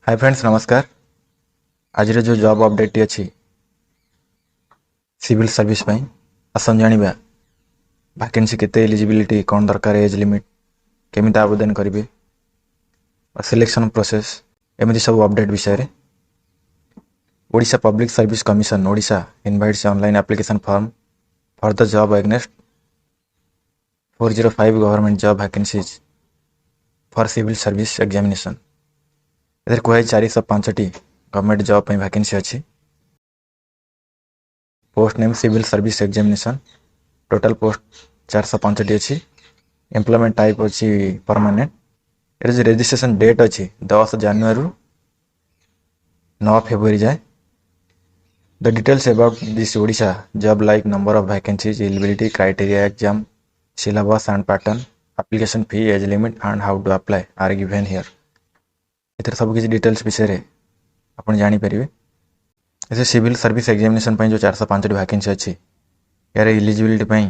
High friends, ନମସ୍କାର। ଆଜିର ଯେଉଁ ଜବ୍ ଅପଡ଼େଟ୍ଟି ଅଛି ସିଭିଲ୍ ସର୍ଭିସ୍ ପାଇଁ, ଆସନ୍ତୁ ଜାଣିବା ଭ୍ୟାକେନ୍ସି କେତେ, ଏଲିଜିବିଲିଟି କ'ଣ ଦରକାର, ଏଜ୍ ଲିମିଟ୍, କେମିତି ଆବେଦନ କରିବେ, ସିଲେକ୍ସନ୍ ପ୍ରୋସେସ୍, ଏମିତି ସବୁ ଅପଡ଼େଟ୍ ବିଷୟରେ। Odisha Public Service Commission, Odisha invites online application form for the job against 405 government job vacancies for civil service examination. ଏଥିରେ କୁହାଯାଇଛି, 405ଟି ଗଭର୍ଣ୍ଣମେଣ୍ଟ ଜବ୍ ପାଇଁ ଭ୍ୟାକେନ୍ସି ଅଛି। Post name, civil service examination. Total post 405ଟି ଅଛି। Employment type ଅଛି permanent. ଏର ଯେଉଁ registration date ଅଛି, 10 ଜାନୁଆରୀରୁ 9 ଫେବୃଆରୀ ଯାଏ। The details about this Odisha job, like number of vacancies, eligibility criteria, exam syllabus and pattern, application fee, age limit and how to apply are given here. ଏଥିରେ ସବୁ କିଛି details ବିଷୟରେ ଆପଣ ଜାଣିପାରିବେ। ଏଥିରେ ସିଭିଲ୍ ସର୍ଭିସ୍ ଏକ୍ଜାମିନେସନ୍ ପାଇଁ ଯେଉଁ 405ଟି vacancy ଅଛି, ଏହାର ଇଲିଜିବିଲିଟି ପାଇଁ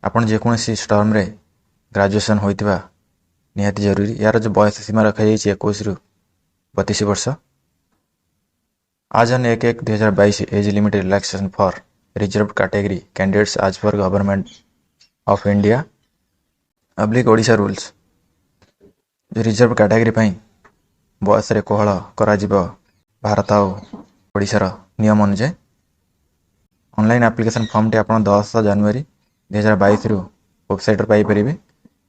ଆପଣ ଯେକୌଣସି ଷ୍ଟ୍ରିମ୍‌ରେ ଗ୍ରାଜୁଏସନ୍ ହୋଇଥିବା ନିହାତି ଜରୁରୀ। ଏହାର ଯେଉଁ ବୟସ ସୀମା ରଖାଯାଇଛି, 21ରୁ 32 ବର୍ଷ। As on 1/1/2022, age limit relaxation for reserved category candidates as per Government of India oblique Odisha rules. ଯେଉଁ ରିଜର୍ଭ କାଟାଗୋରୀ ପାଇଁ ବୟସରେ କୋହଳ କରାଯିବ ଭାରତ ଆଉ ଓଡ଼ିଶାର ନିୟମ ଅନୁଯାୟୀ। ଅନଲାଇନ୍ ଆପ୍ଲିକେସନ୍ ଫର୍ମଟି ଆପଣ 10 ଜାନୁଆରୀ 2022ରୁ ୱେବସାଇଟ୍ରୁ ପାଇପାରିବେ।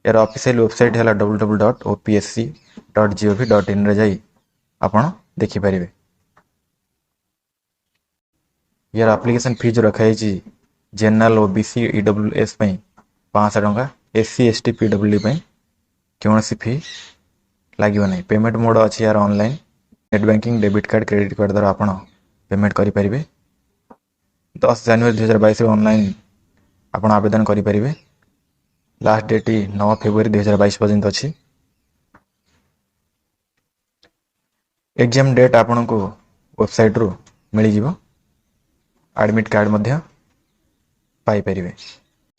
ଏହାର ଅଫିସିଆଲ୍ ୱେବସାଇଟ୍ ହେଲା ww.opsc.gov.inରେ ଯାଇ ଆପଣ ଦେଖିପାରିବେ। ୟାର ଆପ୍ଲିକେସନ୍ ଫିଜ୍ ରଖାଯାଇଛି, ଜେନେରାଲ୍, OBC, EWS ପାଇଁ 500 ଟଙ୍କା, SC, ST, PWD ପାଇଁ କୌଣସି ଫି ଲାଗିବ ନାହିଁ। ପେମେଣ୍ଟ ମୋଡ଼ ଅଛି ୟାର online, net banking, debit card, credit card ଦ୍ୱାରା ଆପଣ ପେମେଣ୍ଟ କରିପାରିବେ। 10 ଜାନୁଆରୀ 2022ରୁ ଅନଲାଇନ୍ ଆପଣ ଆବେଦନ କରିପାରିବେ। ଲାଷ୍ଟ ଡେଟ୍ 9 ଫେବୃଆରୀ 2022 ପର୍ଯ୍ୟନ୍ତ ଅଛି। ଏକ୍ଜାମ୍ ଡେଟ୍ ଆପଣଙ୍କୁ ୱେବସାଇଟ୍ରୁ ମିଳିଯିବ। ଆଡ଼ମିଟ୍ କାର୍ଡ଼ ମଧ୍ୟ ପାଇପାରିବେ।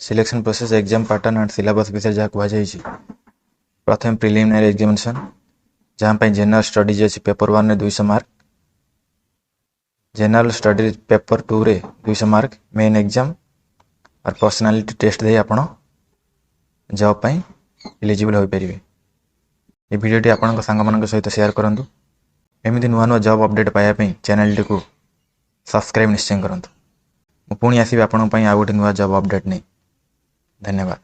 Selection process, exam pattern and syllabus ବିଷୟରେ ଯାହା କୁହାଯାଇଛି, ପ୍ରଥମେ ପ୍ରିଲିମିନାରୀ ଏକ୍ଜାମିନେସନ୍, ଯାହା ପାଇଁ ଜେନେରାଲ ଷ୍ଟଡିଜ୍ ଅଛି ପେପର ୱାନ୍ରେ 200 ମାର୍କ, ଜେନେରାଲ ଷ୍ଟଡିଜ୍ ପେପର ଟୁରେ 200 ମାର୍କ, ମେନ୍ ଏକ୍ଜାମ୍ ଆଉ ପର୍ସନାଲିଟି ଟେଷ୍ଟ ଦେଇ ଆପଣ ଜବ୍ ପାଇଁ ଏଲିଜିବଲ୍ ହୋଇପାରିବେ। ଏ ଭିଡ଼ିଓଟି ଆପଣଙ୍କ ସାଙ୍ଗମାନଙ୍କ ସହିତ ସେୟାର କରନ୍ତୁ। ଏମିତି ନୂଆ ନୂଆ ଜବ୍ ଅପଡ଼େଟ୍ ପାଇବା ପାଇଁ ଚ୍ୟାନେଲଟିକୁ ସବସ୍କ୍ରାଇବ୍ ନିଶ୍ଚୟ କରନ୍ତୁ। ମୁଁ ପୁଣି ଆସିବି ଆପଣଙ୍କ ପାଇଁ ଆଉ ଗୋଟେ ନୂଆ ଜବ୍ ଅପଡ଼େଟ୍ ନେଇ। ଧନ୍ୟବାଦ।